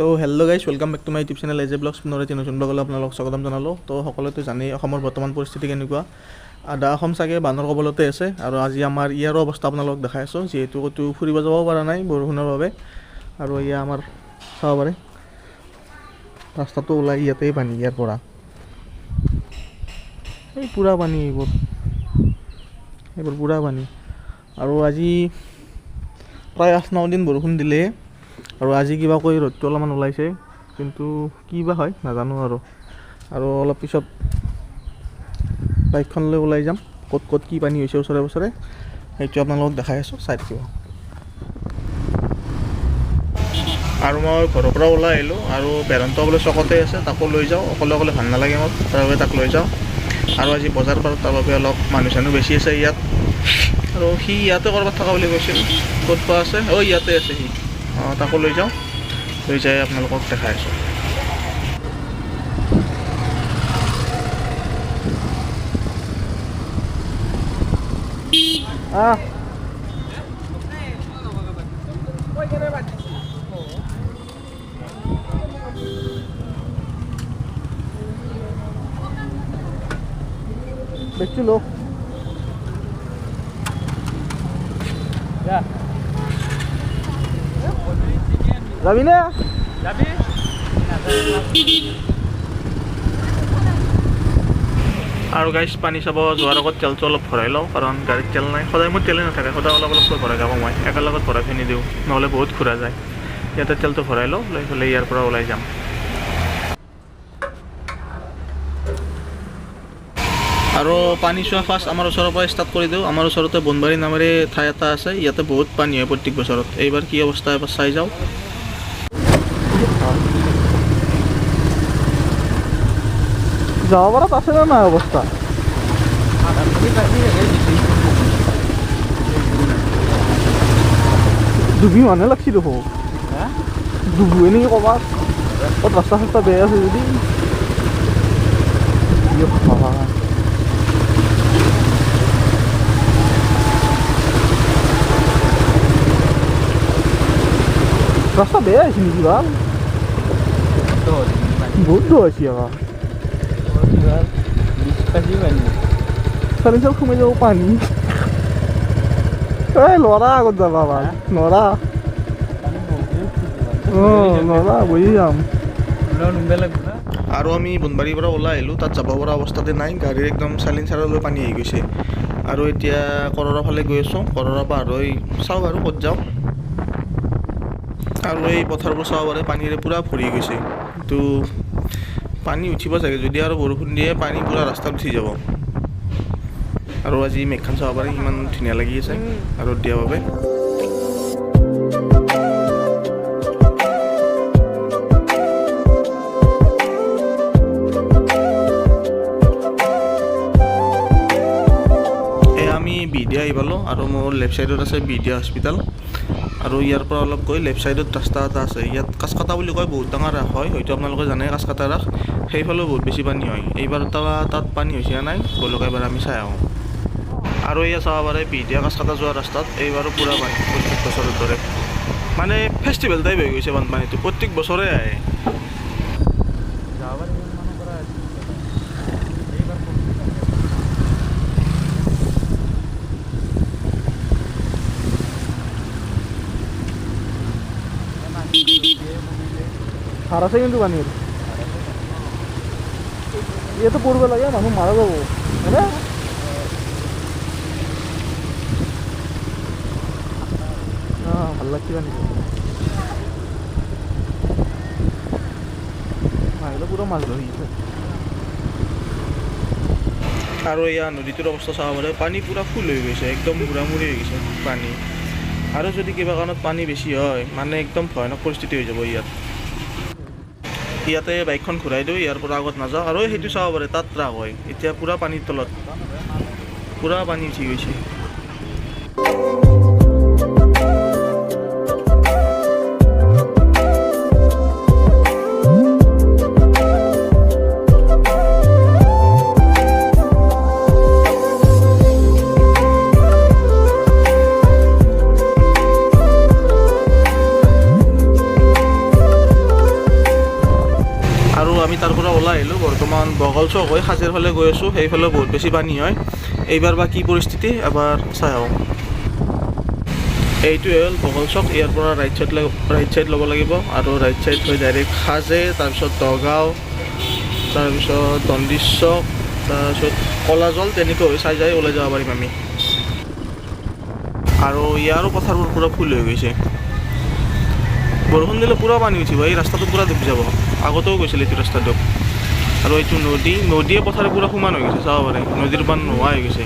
তো hello guys, welcome back to my YouTube channel AJ blogs. পুনৰ এটি নতুন ব্লগলৈ আপোনালোকক স্বাগতম জনালোঁ। তো সকলোৱেতো জানেই অসমৰ বৰ্তমান পৰিস্থিতি কেনেকুৱা। আধা অসম চাগে বানৰ কবলতে আছে আৰু আজি আমাৰ ইয়াৰো অৱস্থা আপোনালোকক দেখাই আছোঁ, যিহেতু ক'তো ফুৰিব যাব পৰা নাই বৰষুণৰ বাবে। আৰু এয়া আমাৰ চাব পাৰে ৰাস্তাটো ওলাই ইয়াতেই পানী, ইয়াৰ পৰা এই পূৰা পানী, এইবোৰ পূৰা পানী। আৰু আজি প্ৰায় 8-9 দিন বৰষুণ দিলে আৰু আজি কিবা কৰি ৰ'দটো অলপমান ওলাইছে, কিন্তু কি বা হয় নাজানো। আৰু অলপ পিছত বাইকখন লৈ ওলাই যাম, ক'ত ক'ত কি পানী হৈছে ওচৰে পাছৰে সেইটো আপোনালোকক দেখাই আছোঁ, চাই থাকিব। আৰু মই ঘৰৰ পৰা ওলাই আহিলোঁ আৰু বেৰন্ত বোলে চকতে আছে, তাকো লৈ যাওঁ। অকলে অকলে ভাল নালাগে মোৰ, তাৰ বাবে তাক লৈ যাওঁ। আৰু আজি বজাৰ বাৰ, তাৰ বাবে অলপ মানুহ চানুহ বেছি আছে ইয়াত। আৰু সি ইয়াতে ক'ৰবাত থকা বুলি কৈছিল, ক'ত বা আছে, অ' ইয়াতে আছে সি। অঁ, তাকো লৈ যাওঁ, লৈ যাই আপোনালোকক দেখাই আছোঁ। বেছি লোক যাবি না? আৰু গাইছ, পানী চাব যোৱাৰ আগত তেলটো অলপ ভৰাই লওঁ, কাৰণ গাড়ীত তেল নাই। সদায় মোৰ তেলেই নাথাকে, সদায় অলপ অলপকৈ ভৰাই থাকোঁ মই, একেলগত ভৰাই থৈ নিদিওঁ, নহ'লে বহুত ঘূৰা যায়। ইয়াতে তেলটো ভৰাই লওঁ, লৈ পেলাই ইয়াৰ পৰা ওলাই যাম। আৰু পানী চোৱা ফাৰ্ষ্ট আমাৰ ওচৰৰ পৰা ষ্টাৰ্ট কৰি দিওঁ। আমাৰ ওচৰতে বনবাৰী নামেৰে ঠাই এটা আছে, ইয়াতে বহুত পানী হয় প্ৰত্যেক বছৰত। এইবাৰ কি অৱস্থা এবাৰ চাই যাওঁ। যাব পৰাত আছে নে নাই অৱস্থা? ডুবি মানুহে লাগছি দেখোন, ডুবুৱে নেকি ক'ৰবাত? ক'ত ৰাস্তা চাস্তা বেয়া আছে যদি। ৰাস্তা বেয়া হৈছে নেকি? ভাল বহুত দূৰ হৈছে আকৌ। চালিচাল সোমাই যাব পানী। এই ল'ৰা আগত যাবা ভাল, নৰা অঁ নৰা বহি যাম। আৰু আমি বনবাৰীৰ পৰা ওলাই আহিলোঁ, তাত যাব পৰা অৱস্থাতে নাই, গাড়ীৰ একদম চাইলেঞ্চাৰলৈ পানী আহি গৈছে। আৰু এতিয়া কৰৰ ফালে গৈ আছোঁ, কৰৰ পাৰ হৈ চাওঁ আৰু ক'ত যাওঁ। আৰু এই পথাৰবোৰ চাব পাৰে, পানীৰে পূৰা ভৰি গৈছে। কিন্তু পানী উঠিব চাগে, যদি আৰু বৰষুণ দিয়ে পানী পূৰা ৰাস্তাত উঠি যাব। আৰু আজি মেঘখন চাব পাৰে ইমান ধুনীয়া লাগি আছে ৰ'দ দিয়াৰ বাবে। এয়া আমি বিহদিয়া আহি পালোঁ আৰু মোৰ লেফ্ট ছাইডত আছে বিহদিয়া হস্পিটেল। আৰু ইয়াৰ পৰা অলপ গৈ লেফ্ট ছাইডত ৰাস্তা এটা আছে, ইয়াত কাছকাটা বুলি কয়, বহুত ডাঙৰ ৰাস হয়, হয়তো আপোনালোকে জানে কাছকাটা ৰাস। সেইফালেও বহুত বেছি পানী হয়। এইবাৰ তাত পানী হৈছে নে নাই ব'লক এবাৰ আমি চাই আহোঁ। আৰু এয়া চাব পাৰে বিহদিয়া কাছকাটা যোৱা ৰাস্তাত এইবাৰো পূৰা পানী, প্ৰত্যেক বছৰৰ দৰে। মানে ফেষ্টিভেল টাইপ হৈ গৈছে বানপানীটো, প্ৰত্যেক বছৰে আহে। সাৰ আছে কিন্তু পানীৰ, ইয়াতে পৰিব লাগে মানুহ মাৰা যাব হয়নে? অঁ ভাল লাগছে পানীটো, আহিলে পূৰা মাছ ধৰি আছে। আৰু এয়া নদীটোৰ অৱস্থা চাব পাৰে, পানী পূৰা ফুল হৈ গৈছে, একদম বুঢ়ামুৰি হৈ গৈছে পানী। আৰু যদি কিবা কাৰণত পানী বেছি হয় মানে একদম ভয়ানক পৰিস্থিতি হৈ যাব ইয়াত। ইয়াতে বাইকখন ঘূৰাই দিওঁ, ইয়াৰ পৰা আগত নাযাওঁ। আৰু সেইটো চাব পাৰে তাত ট্ৰাক হয়, এতিয়া পূৰা পানীৰ তলত, পূৰা পানী উঠি গৈছে। আমি তাৰ পৰা ওলাই আহিলোঁ। বৰ্তমান বগলচক হৈ সাজেৰ ফালে গৈ আছোঁ। সেইফালেও বহুত বেছি পানী হয়। এইবাৰ বা কি পৰিস্থিতি এবাৰ চাই আহোঁ। এইটোৱে হ'ল বগলচক। ইয়াৰ পৰা ৰাইট ছাইড ল'ব লাগিব আৰু ৰাইট ছাইড হৈ ডাইৰেক্ট সাজে, তাৰপিছত দগাঁও, তাৰপিছত দণ্ডিচক, তাৰপিছত কলাজল, তেনেকৈ হৈ চাই যাই ওলাই যাব পাৰিম আমি। আৰু ইয়াৰো পথাৰবোৰ পূৰা ফুল হৈ গৈছে। বৰষুণ দিলে পূৰা পানী উঠিব, এই ৰাস্তাটো পূৰা ডুবি যাব। আগতেও গৈছিল এইটো ৰাস্তাটোক। আৰু এইটো নদী, নদীয়ে পথাৰে পূৰা সমান হৈ গৈছে, চাব পাৰে। নদীৰ পানী নোহোৱা হৈ গৈছে,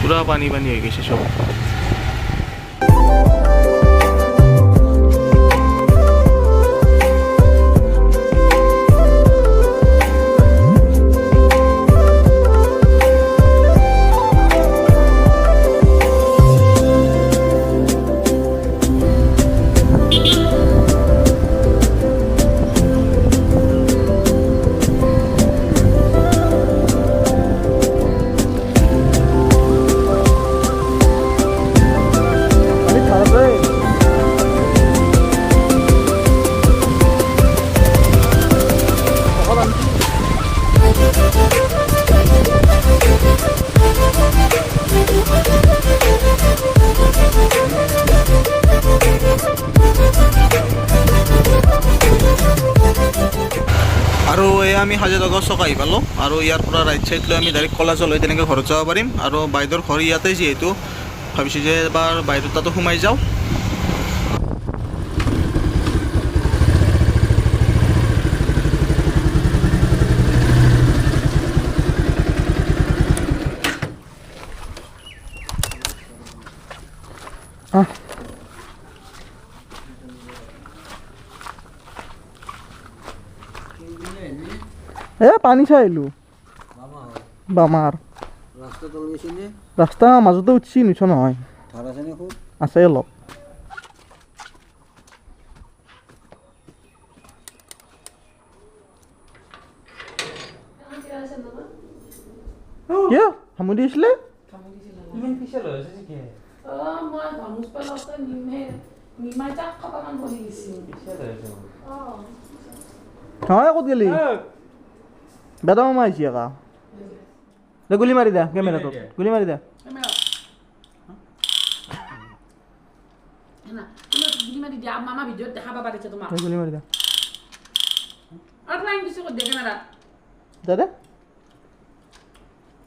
পূৰা পানী পানী হৈ গৈছে চব। আৰু এয়া আমি সাজেদগৰ চক আহি পালোঁ। আৰু ইয়াৰ পৰা ৰাইট ছাইড লৈ আমি ডাইৰেক্ট কলাজল হৈ তেনেকৈ ঘৰত যাব পাৰিম। আৰু বাইদেউৰ ঘৰ ইয়াতে যিহেতু, ভাবিছোঁ যে এবাৰ বাইদেউৰ তাতো সোমাই যাওঁ। এ পানী চাই আহিলোঁ বামাৰ। ৰাস্তা তল গৈছে নে? ৰাস্তা মাজতে উঠছি, নুঠা নহয়। ধাৰ আছে নে খুব? আছে অলপ। কিয় হামুদি আছিলে? ইমান পিছল হৈ আছে কি? অ, মই ধনুষ পালতে নিমে নিমাই তাক কটামান বহি গৈছিল। পিছল হৈ আছে। অ। নহয়, ক'ত গেলি? বেদা মামা আহিছি একা। দে, গুলি মাৰি দে কেমেৰাটোত, গুলি মাৰি দে। গুলি মাৰি দিয়া, মামা ভিডিঅ'ত দেখা পাবা দিছে তোমাক। দে, গুলি মাৰি দে। আৰু ফ্লাইং দিছো ক'ত দিয়া কেমেৰাত? দে দে।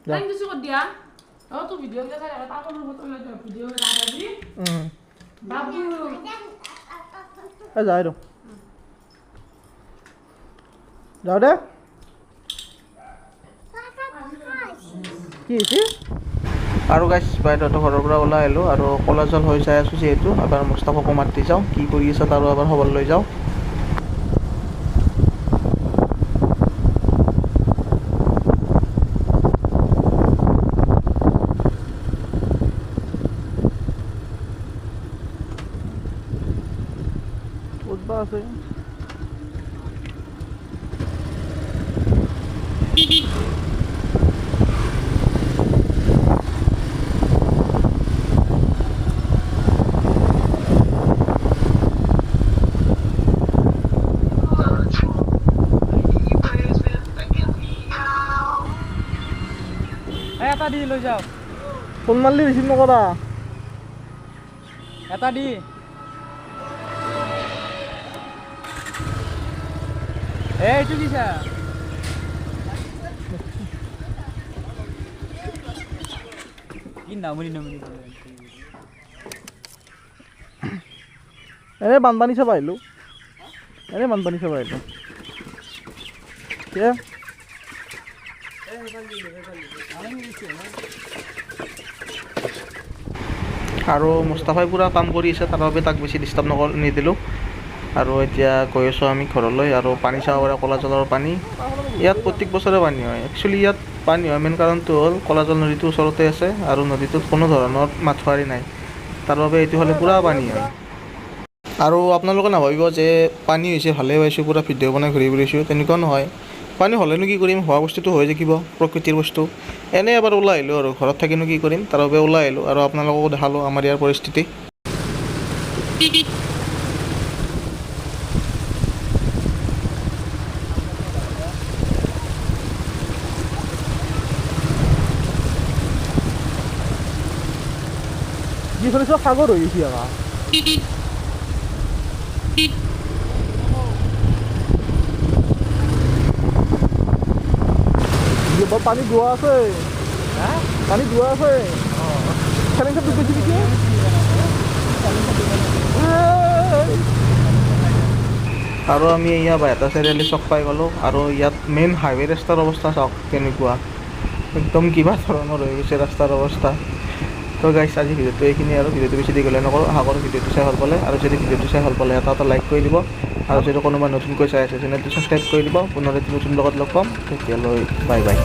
ফ্লাইং দিছো ক'ত দিয়া? অ, তোৰ ভিডিঅ' গিলা চাই থাকে, তাৰ কোনো ফটো লৈ ভিডিঅ' দেখা পাবি। বাবু। এই যায় যাওঁ দে। কি হৈছে? আৰু গাইছ, বাইদেউহঁতৰ ঘৰৰ পৰা ওলাই আহিলোঁ আৰু কলাজল হৈ যাই আছোঁ যিহেতু, এবাৰ মুস্তাফাকো মাতি যাওঁ, কি কৰি আছে তাৰো এবাৰ খবৰ লৈ যাওঁ। ক'ত বা আছে? এটা দি লৈ যাওঁ। ফোন মাৰলি ৰিচিভ নকৰা। এটা দি। এই এইটো দিছা। কি নামনি নামনি। এনেই বানপানী চাব আহিলোঁ, এনেই বানপানী চাব আহিলোঁ। কিয়? আৰু মুস্তাফাই পূৰা কাম কৰি আছে, তাৰ বাবে তাক বেছি ডিষ্টাৰ্ব নিদিলোঁ। আৰু এতিয়া গৈ আছোঁ আমি ঘৰলৈ। আৰু পানী চাব পাৰে, কলাজলৰ পানী ইয়াত প্ৰত্যেক বছৰে পানী হয়। একচুৱেলি ইয়াত পানী হয় মেইন কাৰণটো হ'ল কলাজল নদীটো ওচৰতে আছে আৰু নদীটোত কোনো ধৰণৰ মাথাউৰি নাই, তাৰ বাবে এইটো হ'লে পূৰা পানী হয়। আৰু আপোনালোকে নাভাবিব যে পানী হৈছে ভালেই পাইছোঁ, পূৰা ভিডিঅ' বনাই ঘূৰি ফুৰিছোঁ, তেনেকুৱা নহয়। পানী হ'লেনো কি কৰিম, হোৱা বস্তুটো হৈ থাকিব, প্ৰকৃতিৰ বস্তু। এনেই এবাৰ ওলাই আহিলোঁ আৰু ঘৰত থাকিনো কি কৰিম, তাৰ বাবে ওলাই আহিলোঁ আৰু আপোনালোককো দেখালোঁ আমাৰ ইয়াৰ পৰিস্থিতি। এইফালে চব সাগৰ হৈ গৈছে আমাৰ। পানী যোৱা আছে। পানী যোৱা আছে। চেলেং চব ডুব গৈছে নেকি? আৰু আমি এয়া বাইহাটা চাৰিআলি চক পাই গ'লোঁ। আৰু ইয়াত মেইন হাইৱে ৰাস্তাৰ অৱস্থা চাওক কেনেকুৱা, একদম কিবা ধৰণৰ হৈ গৈছে ৰাস্তাৰ অৱস্থা। তো গাইছ, আজি ভিডিঅ'টো এইখিনি আৰু ভিডিঅ'টো বেছি দীঘলীয়া নকৰোঁ। আশা কৰোঁ ভিডিঅ'টো চাই ভাল পালে। আৰু যদি ভিডিঅ'টো চাই ভাল পালে এটা এটা লাইক কৰি দিব, আৰু যদি কোনোবা নতুনকৈ চাই আছে চেনেলটো ছাবস্ক্ৰাইব কৰি দিব। পুনৰ এটি নতুন লগত লগ পাম, তেতিয়ালৈ বাই বাই।